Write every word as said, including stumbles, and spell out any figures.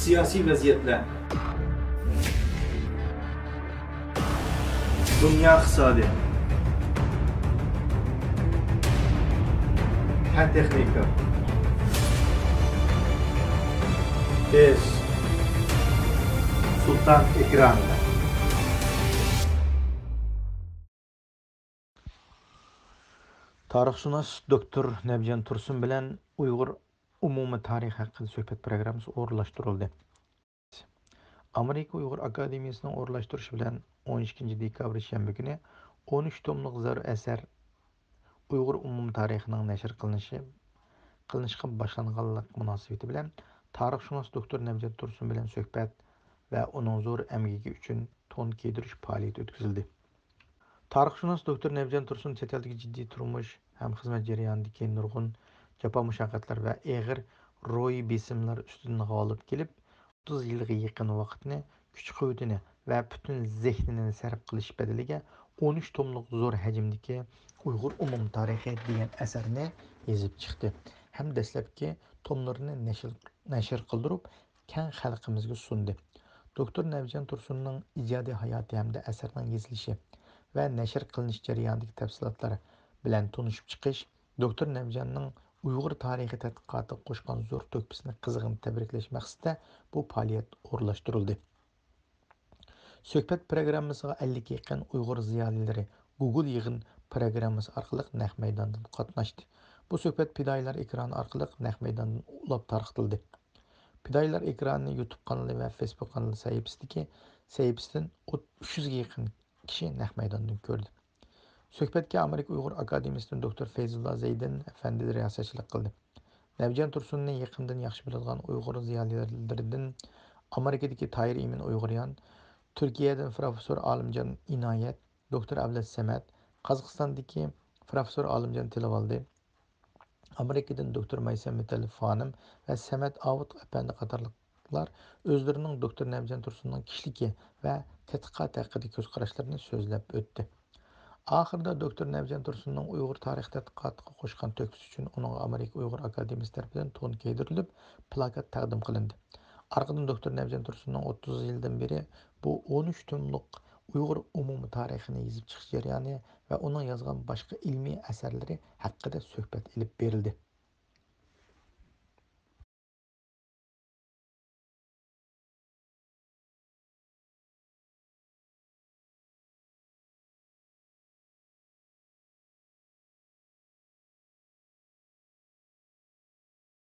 سىياسىي ۋەزىيەتلەر. دۇنيا ئىقتىسادى. پەن تېخنىكا. بىز سۇلتان ئېكرانىدا. تارىخشۇناس دوكتور نەبىجان تۇرسۇن بىلەن ئۇيغۇر ئومۇمىي تارىخى ھەققىدە سۆھبەت پروگراممىسى ئورۇنلاشتۇرۇلدى. ئامېرىكا ئۇيغۇر ئاكادېمىيىسىنىڭ ئورۇنلاشتۇرۇشى بىلەن ئون ئىككىنچى دېكابىر شەنبە كۈنى ئون ئۈچ توملۇق زور ئەسەر ئۇيغۇر ئومۇمىي تارىخىنىڭ نەشر قىلىنىشى، قىلىنىشقا باشلانغانلىق مۇناسىۋىتى بىلەن تارىخشۇناس دوكتور نەبىجان تۇرسۇن بىلەن سۆھبەت ۋە ئۇنىڭ زور ئەمگىكى ئۈچۈن تون كىيدۈرۈش پائالىيىتى ئۆتكۈزۈلدى. تارىخشۇناس دوكتور نەبىجان تۇرسۇن چەت ئەلدىكى جىددىي تۇرمۇش ھەم خىزمەت جەريانىدىكى نۇرغۇن جاپا-مۇشەققەتلەر ۋە ئېغىر روھىي بېسىملار ئۈستىدىن غالىب كېلىپ، ئوتتۇز يىلغا يېقىن ۋاقىتنى، كۈچ-قۇۋۋىتىنى ۋە پۈتۈن زېھنىنى سەرپ قىلىش بەدىلىگە ئون ئۈچ توملۇق زور ھەجىمدىكى ئۇيغۇر ئومۇمىي تارىخى دېگەن ئەسەرنى يېزىپ چىقتى ھەم دەسلەپكى توملىرىنى نەشر، نەشر قىلدۇرۇپ، كەڭ خەلقىمىزگە سۇندى. دوكتور نەبىجان تۇرسۇننىڭ ئىجادىي ھاياتى ھەمدە ئەسەرنىڭ يېزىلىشى ۋە نەشر قىلىنىش جەريانىدىكى تەپسىلاتلار بىلەن تونۇشۇپ چىقىش، دوكتور نەبىجاننىڭ ئۇيغۇر تارىخى تەتقىقاتىغا قوشقان زور تۆھپىسىنى قىزغىن تەبرىكلەش مەقسىتىدە بۇ پائالىيەت ئورۇنلاشتۇرۇلدى. سۆھبەت پروگراممىسىغا ئەللىككە يېقىن ئۇيغۇر زىيالىيلىرى گوگول يىغىن پروگراممىسى ئارقىلىق نەق مەيداندىن قاتناشتى. بۇ سۆھبەت پىدائىيلار ئېكرانى ئارقىلىق نەق مەيداندىن ئۇلاپ تارقىتىلدى. پىدائىيلار ئېكرانى يۇتۇب قانىلى ۋە فېيسبۇك قانىلى سەھىپىسىدىكى، سەھىپىسىدىن ئوت-، ئۈچ يۈزگە يېقىن كىشى نەق مەيداندىن كۆردى. سۆھبەتكە ئامېرىكا ئۇيغۇر ئاكادېمىيىسىدىن دوكتور فەيزۇللا زەيدىن ئەپەندى رىياسەتچىلىك قىلدى. نەبىجان تۇرسۇننى يېقىندىن ياخشى بىلىدىغان ئۇيغۇر زىيالىيلىرىدىن ئامېرىكىدىكى تاھىر ئىمىن ئۇيغۇريان، تۈركىيەدىن پروفېسسور ئالىمجان ئىنايەت، دوكتور ئەبلەت سەمەت، قازاقىستاندىكى پروفېسسور ئالىمجان تىلىۋالدى، ئامېرىكىدىن دوكتور مەيسەم مۇتەللىپ خانىم ۋە سەمەت ئاۋۇت ئەپەندى قاتارلىقلار ئۆزلىرىنىڭ دوكتور نەبىجان تۇرسۇننىڭ كىشىلىكى ۋە تەتقىقاتى ھەققىدىكى كۆز قاراشلىرىنى سۆزلەپ ئۆتتى. ئاخىرىدا دوكتور نەبىجان تۇرسۇننىڭ ئۇيغۇر تارىخ تەتقىقاتىغا قوشقان تۆھپىسى ئۈچۈن ئۇنىڭغا ئامېرىكا ئۇيغۇر ئاكادېمىيىسى تەرىپىدىن تون كىيدۈرۈلۈپ، پىلاكەت تەقدىم قىلىندى. ئارقىدىن دوكتور نەبىجان تۇرسۇننىڭ ئوتتۇز يىلدىن بېرى بۇ ئون ئۈچ توملۇق ئۇيغۇر ئومۇمىي تارىخىنى يېزىپ چىقىش جەريانى ۋە ئۇنىڭ يازغان باشقا ئىلمىي ئەسەرلىرى ھەققىدە سۆھبەت ئېلىپ بېرىلدى.